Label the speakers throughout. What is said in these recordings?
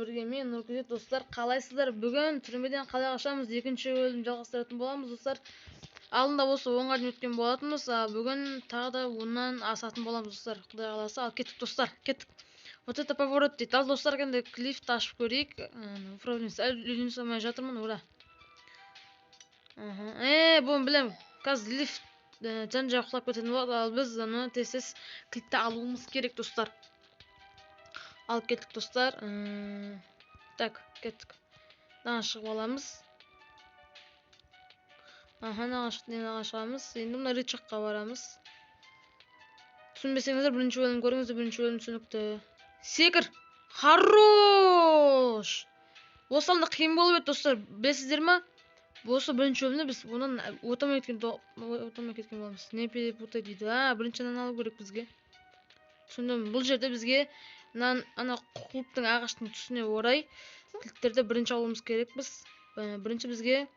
Speaker 1: Бірге мен Нұркүзет. Достар, қалайсыздар? Бүгін түрмеден қалай қашамыз екінші бөлім жалғастыратын боламыз, достар. Алдында осы 10-ға дейін өткен болатынбыз, бүгін тағы да 10-нан асатын боламыз, достар. Құдай қаласа, ал кеттік, достар, кеттік. Вот это поворот дейді. Ал достар, енді лифт ашып көрейік. Управление сәл үйрене салмай жатырмын, ура. Бұны білемін. Қазір лифт жан-жағы құлап кететін болады, ал біз аны тез-тез кілтті алуымыз керек, достар. Алып кеттік, достар. Так, кеттік. Мынаған шығып аламыз. Аха, мынаған шықтық, мынаған шығамыз. Енді мына рычагқа барамыз. Түсінбесеңіздер, бірінші бөлім көріңіздер, бірінші бөлім түсінікті. Секір! Хорош! Осы алдында қиын болып еді, достар, білесіздер ма? Осы бірінші бөлімде біз онан өте алмай кеткен боламыз. Не перепутай дейді. Бірінші мынаны алу керек бізге. Түсіндім. Бұл жерде бізге мынаны, ана құлыптың ағаштың түсіне орай кілттерді бірінші алуымыз керекпіз. Бірінші бізге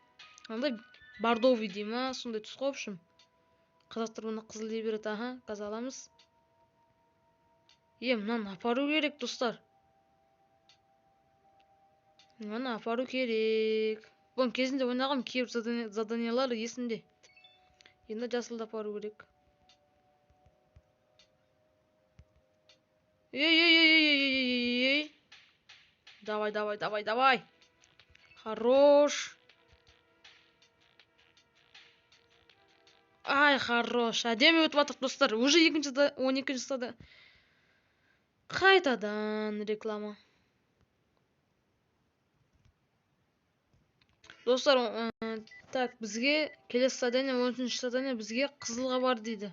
Speaker 1: андай бордовый дей ма, сондай түс қой, в общем. Қазақтар бұны қызыл дей береді. Аха, қазір аламыз. Мынаны апару керек, достар. Мынаны апару керек. Бұны кезінде ойнағам, кейбір заданиялар есімде. Енді жасылды апару керек. Ей, ей, ей, ей, ей, ей, ей, ей. Давай, давай, давай, давай. Хорош. Ай, хорош. Әдемі өтіп жатырық, достар. Уже он екінші стадия. Қайтадан реклама. Достар, так, бізге келесі задание, он үшінші задание бізге қызылға бар дейді.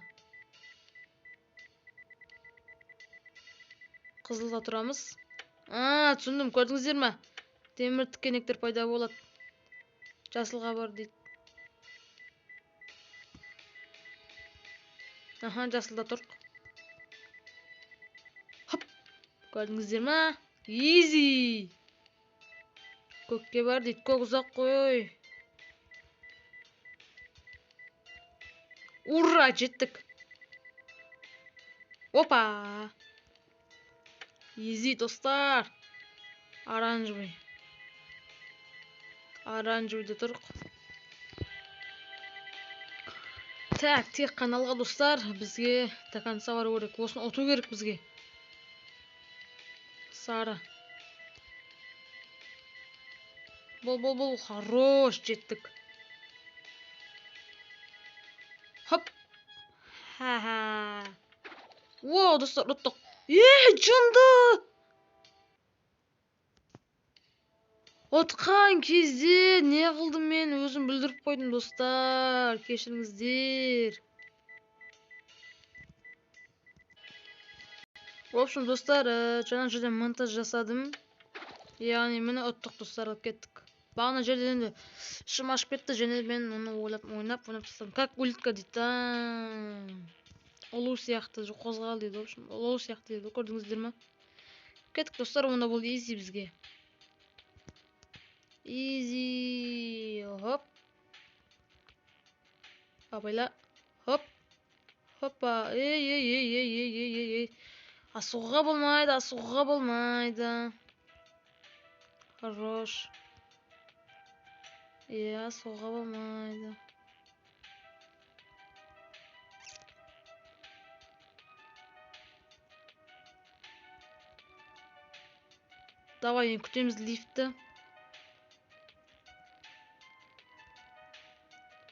Speaker 1: Қызылға тұрамыз. Түсіндім, көрдіңіздер ме? Темір тікенектер пайда болады. Жасылға бар дейді. Аха, жасылда тұр. Хоп. Көрдіңіздер ме? Изи. Көкке бар дейді. Көк ұзақ қой. Ура, жеттік. Опа. Изи, достар. Оранжевый. Оранжевыйда тұрық. Так, тек қана алға, достар. Бізге до конца бару керек. Осыны ұту керек бізге. Сары. Бол, бол, бол. Хорош, жеттік. Хоп. Ха-ха. Воу, достар, ұттық. Жынды! Ұтқан кезде не қылдым мен? Өзім бүлдіріп қойдым, достар. Кешіріңіздер. В общем, достар, жаңа жерден монтаж жасадым. Яғни, міне ұттық, достар, алып кеттік. Бағана жерде енді ішім ашып кетті, және мен оны ойлап, ойнап, ойнап тастадым. Как улитка дейді. Ұлу сияқты қозғал дейді, в общем, ұлу сияқты дейді, көрдіңіздер ме? Кеттік, достар, онда бұл изи бізге. Изи. Хоп. Абайла. Хоп. Хоппа. Ей, ей, ей, ей, ей, ей, ей, ей. Асығуға болмайды, асығуға болмайды. Хорош. Асығуға болмайды. Давай, енді күтеміз лифтті.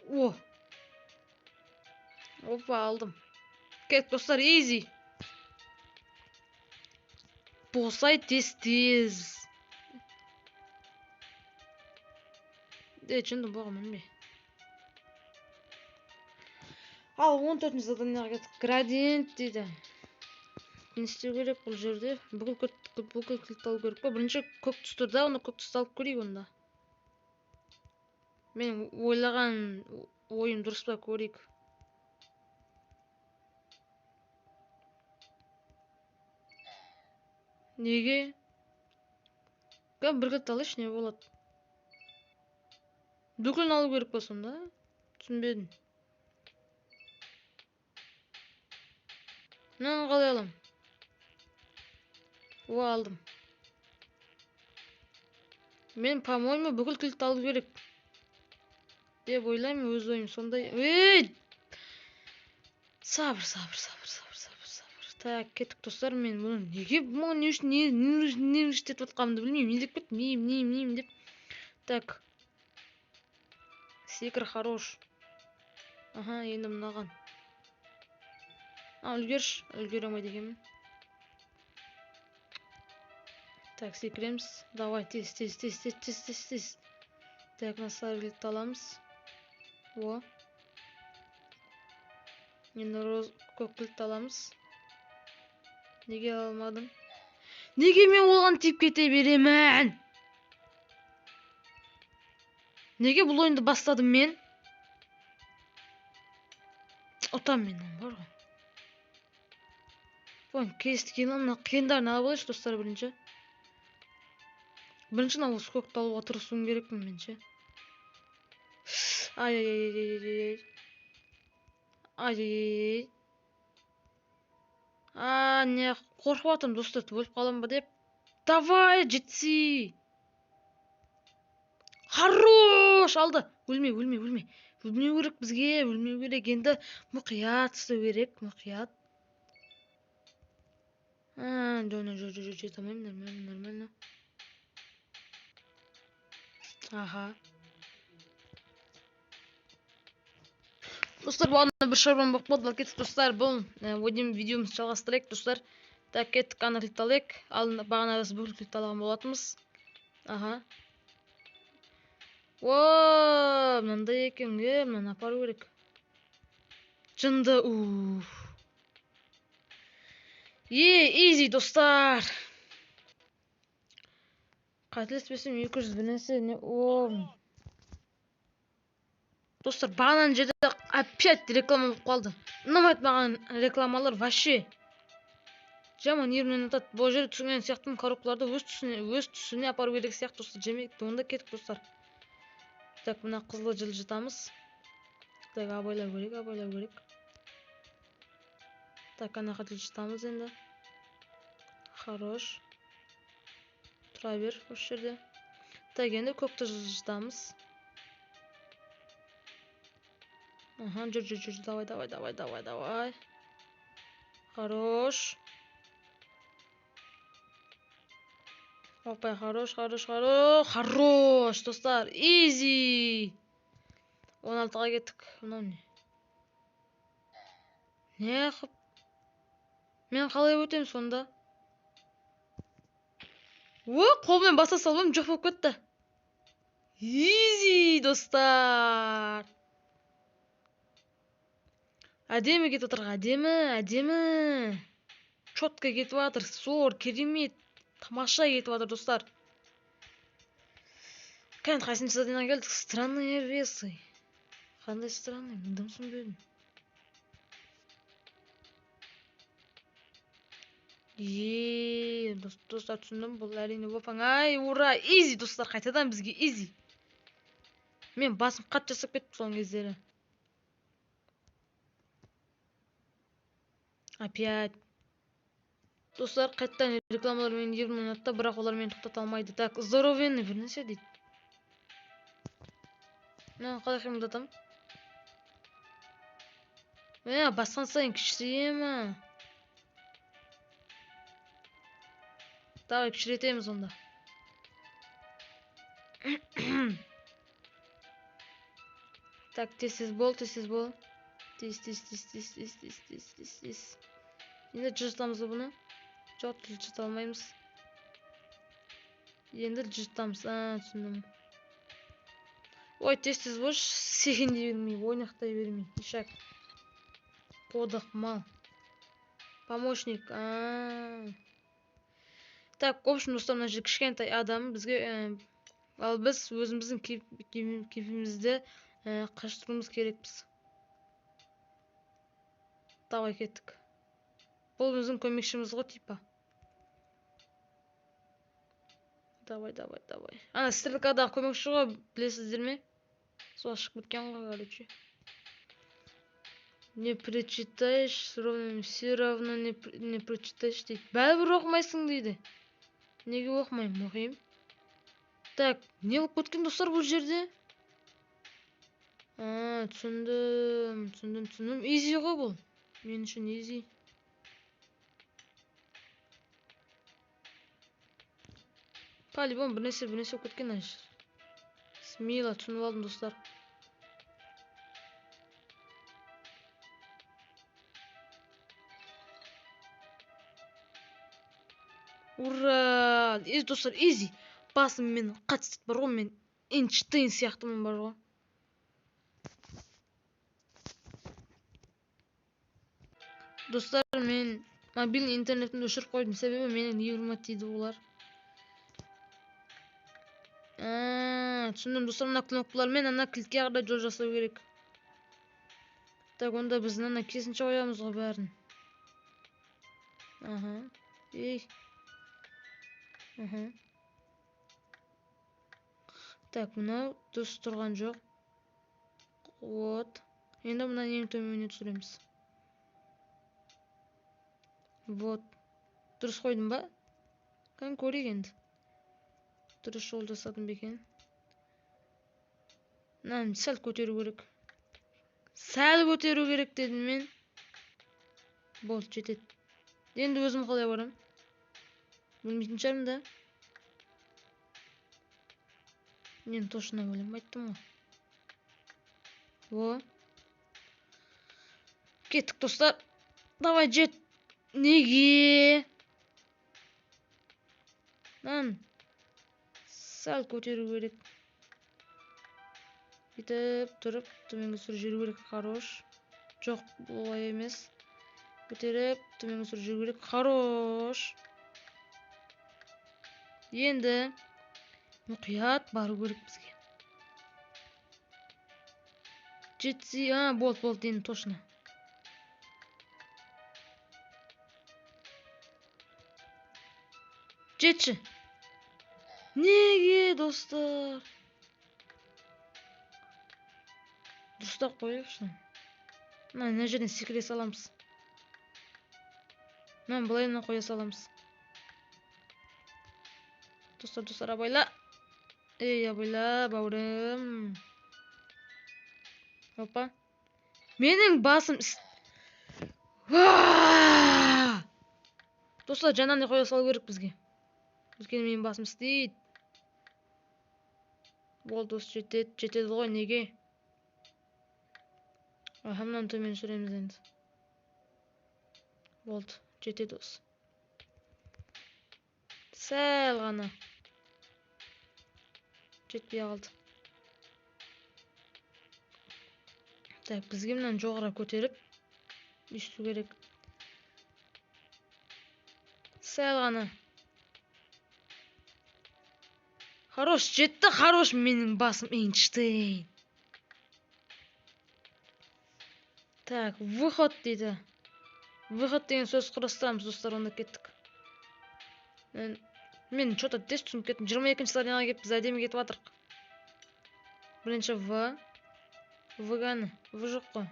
Speaker 1: О! Опа, алдым. Кет, достар, изи. Босай тез-тез. Жынды боға мінбе. Ал, он төртінші заданияға кеттік. Градиент дейді. Не істеу керек бұл жерде? Бүкіл кілтті алу керек па? Бірінші көк түсті да, оны көк түсті алып көрейік онда. Мен ойлаған ойым дұрыс па көрейік. Неге? Кәм бір кілт алайыншы, не болады? Бүкілін алу керек па сонда? Түсінбедім. Мынаны қалай аламын? О, алдым. Мен, по-моему, бүкіл кілтті алу керек деп ойлаймын, өз ойым сондай. Ей! Сабыр, сабыр, сабыр, сабыр, сабыр, сабыр. Так, кеттік, достар. Мен бұны неге, бұны не үшін, не үшін істетіп жатқанымды білмеймін. Не деп кеттім? Нем, нем, нем деп. Так. Секір, хорош. Аха, енді мынаған. А, үлгерші. Үлгере алмайды екенмін. Так, секіреміз. Давай, тез, тез, тез, тез, тез, тез, тез. Так, мына сары кілтті аламыз. О. Енді көк кілтті аламыз. Неге алмадың? Неге мен оған тиіп кете беремін? Неге бұл ойынды бастадым мен? Ұтам мен оны, бар ғой. Ойын кесті, мына қиындарын алып алайыншы, достар, бірінші. Бірінші мына осы көкті алуға тырысуым керекпін мен ше. Ай, ай, ай, ай, ай, ай. Ай, ай, ай, ай. А, не, қорқып жатырмын, достар, өліп қаламын ба деп. Давай, жетси. Хорош, алды. Өлме, өлме, өлме. Өлмеу керек бізге, өлмеу керек. Енді мұқият істеу керек, мұқият. А, жоқ, жоқ, жоқ, жоқ, жете алмаймын, нормально, нормально. Аха. Достар, бағана бір шаруам болып қалды. Ал кеттік, достар, бұл ойын видеомызды жалғастырайық, достар. Так, кеттік, ана кілтті алайық. Ал бағана біз бүкіл кілтті алған болатынбыз. Аха. О, мынандай екен, мынаны апару керек. Жынды, уф. Е, изи, достар. Қателеспесем, екі жүз бір нәрсе, не, о. Достар, бағанан жерде опять реклама болып қалды. Ұнамайды маған рекламалар вообще. Жаман ерімнен атады. Бұл жерде түсінген сияқтымын, коробкаларды өз түсіне апару керек сияқты, достар. Жемек, онда кеттік, достар. Так, мына қызылы жылжытамыз. Так, абайлау керек, абайлау керек. Так, ана жаққа жылжытамыз енді. Хорош. Тұра бер осы жерде. Так, енді көкті жылжытамыз. Аха, жүр, жүр, жүр, давай, давай, давай, давай, давай. Хорош. Опа, хорош, хорош, хорош, хорош, достар, изи. Он алтыға кеттік. Мынау не? Не қып? Мен қалай өтемін сонда? О, қолыммен баса салбам, жоқ болып кетті. Изи, достар. Әдемі кетіп жатыр, әдемі, әдемі. Четко кетіп жатыр, сор, керемет. Тамаша кетіп жатыр, достар. Кәне, қайсыншы заданиеға келдік? Странные весы. Қандай странный? Мен дым түсінбедім. Е, достар, түсіндім. Бұл әрине оп-оңай. Ура, изи, достар, қайтадан бізге изи. Мен басым қатты жасап кетті соңғы кездері. Опять. Достар, қайтадан рекламалар мені ерін ойнатты, бірақ олар мені тоқтата алмайды. Так, здоровенный бір нәрсе дейді. Мынаны қалай қимылдатамын? Басқан сайын кішірейе ма? Давай, кішірейтеміз онда. Так, тез-тез бол, тез-тез бол. Тез, тез, тез, тез, тез, тез, тез, тез, тез. Енді жылжытамыз ба бұны? Жоқ, жылжыта алмаймыз. Енді жылжытамыз. А, түсіндім. Ой, тез-тез болшы, секеңдей бермей, ойнақтай бермей. Ишак. Қодық мал. Помощник. А. Так, в общем, достар, мына жерде кішкентай адам бізге, ал біз өзіміздің кейпімізді қаштыруымыз керекпіз. Давай, кеттік. Бұл біздің көмекшіміз ғой, типа. Давай, давай, давай. Ана стрелкадағы көмекші ғой, білесіздер ме? Сол шығып кеткен ғой, короче. Не прочитаешь, ровно, все равно не прочитаешь дейді. Бәрібір оқымайсың дейді. Неге оқымаймын? Оқимын. Так, не болып кеткен достар бұл жерде? Түсіндім, түсіндім, түсіндім. Изи ғой бұл. Мен үшін изи. По-любому бір нәрсе болып кеткен ана жер. Смело түсініп алдым достар. Ура! Изи достар, изи. Басым мен қатты бар ғой, мен Эйнштейн сияқтымын бар ғой. Достар, мен мобильный интернетімді өшіріп қойдым, себебі менің нервыма тиді олар. Түсіндім достар, мына кнопкалармен ана кілтке қарай жол жасау керек. Так, онда біз мынаны керісінше қоямыз ғой бәрін. Аха. Ей. Аха. Так, мынау дұрыс тұрған жоқ. Вот. Енді мынаны ең төменіне түсіреміз. Вот. Дұрыс қойдым ба? Кән көрейік енді. Дұрыс жол жасадым ба екен? Мынаны сәл көтеру керек. Сәл көтеру керек дедім мен. Болды, жетеді. Енді өзім қалай барамын? Білмейтін шығармын да. Мен точно білемін, айттым ғой. Во. Кеттік достар. Давай жет. Неге? Мынаны сәл көтеру керек. Бүйтіп тұрып төменге түсіріп жіберу керек. Хорош. Жоқ, олай емес. Көтеріп төменге түсіріп жіберу керек. Хорош. Енді мұқият бару керек бізге. Жетсе, болды, болды, енді точно. Жетші. Неге, достар? Дұрыстап қояйықшы. Мына жерден секіре саламыз. Мына былайынан қоя саламыз. Достар, достар, абайла. Ей, абайла, бауырым. Опа. Менің басым Уа! Достар, жаңағыдай қоя салу керек бізге. Өйткені менің басым істейді. Болды, осы жетеді, жетеді ғой, неге? Аха, мынаны төмен түсіреміз енді. Болды, жетеді осы. Сәл ғана. Жетпей қалды. Так, бізге мынаны жоғары көтеріп өйсту керек. Сәл ғана. Хорош, жетті, хорош, менің басым Эйнштейн. Так, выход дейді. Выход деген сөз құрастырамыз, достар, онда кеттік. Мен чё-то тез түсініп кеттім. Жиырма екінші заданияға келіп, біз әдемі кетіп жатырық. Бірінші В. В ғана. В жоқ қой.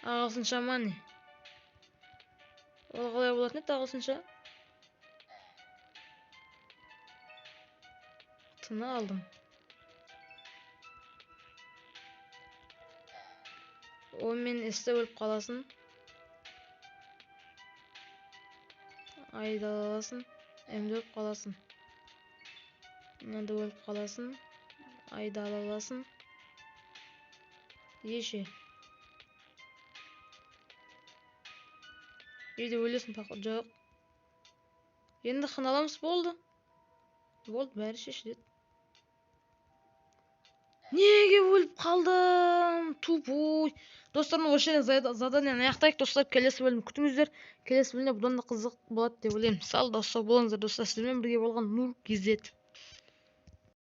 Speaker 1: Ағылшынша ма не? Ол қалай болатын еді ағылшынша? Тыны алдым. О, мен С-те өліп қаласың. Айдаласың. М-де өліп қаласың. Мынада өліп қаласың. Айдаласың. Еше. Үйде өлесің, пақыр. Жоқ. Енді қыналамыз, болды. Болды, бәрі шешіледі. Неге өліп қалдым? Тупой. Достар, осы жерден заданияны аяқтайық. Достар, келесі бөлім күтіңіздер. Келесі бөлімде бұдан да қызық болады деп ойлаймын. Сау болыңыздар, достар. Сіздермен бірге болған Нұр Кз.